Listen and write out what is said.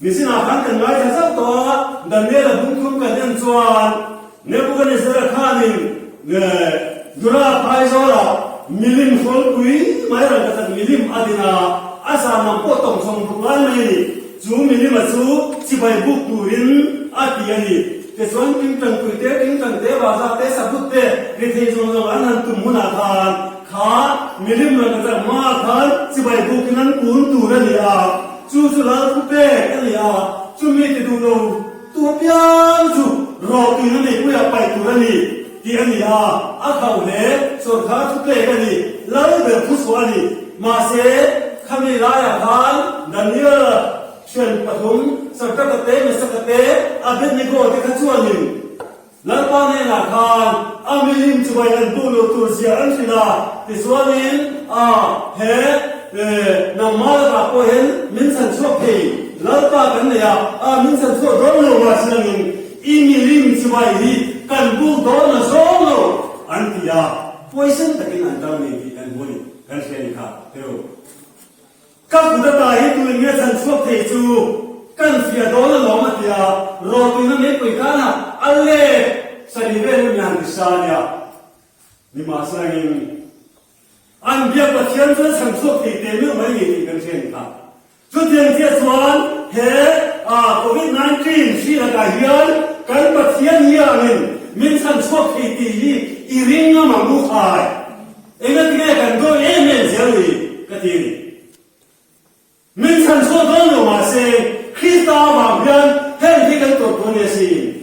Nisinah khan kan ngaithla zauh tawh a, Daniela bungthum kan en chuan Nebuchadnezzar-a khanin Dura phaizawlah milim hrawlpui mai rangkachak milim a din a, a zan ang pawh tawng sawm ruk lai mai a ni. Chu milima chu chibai buk turin a ti a ni. Tichuan tingtangpui te, tingtang te, vaza te, sabut te ri thei zawng zawng an han tum hunah khan kha milim rangkachak hmaah khan chibai bukin an kun tur a ni a. Chu chu lal thu pek a ni a, chumi ti duh lo tu apiang chu rawhtuina meipuiah paih tur a ni tih a ni a, a khauh hle sawrkar thu pek a ni, lal ber thu chhuah a ni. Mahse, khami laiah khan Daniel thian pathum, Shadrach-a te, Meshach-a te, Abednego te kha chuanin, Lalpa hnenah khan a milim chu vai an buk loh tur zia an hrilh a, tichuanin a he nangmah lakah pawh hian min chhan chhuak thei Lalpa kan nei a, a min chhan chhuak dawn lo mahsiangin i milim chu vai hi kan buk dawn a zawng lo an ti a, huaisen takin an kal nei tih kan hmu a ni, kan hria a ni kha hero. Ka kut ata hi tuin nge chhan chhuak thei chu kan fiah dawn alawm a ti a, rawtuina meipui khan a a let sarih vel in han ti sa a nia. Nimahselangin an biak Pathian chuan chhan chhuak thei teh meuh mai ngei tih kan hria ni kha. Chutiang chiah chuan he Covid 19 hri lakah hian kan Pathian hianin min chhan chhuak thei tih hi i ring ngam ang u khai. Engatinge kan dawi em em zel ni? ka ti a ni. Min chhan chhuak dawn lo mahse, Krista avang hian heng hi kan tawrh dawn nia sin.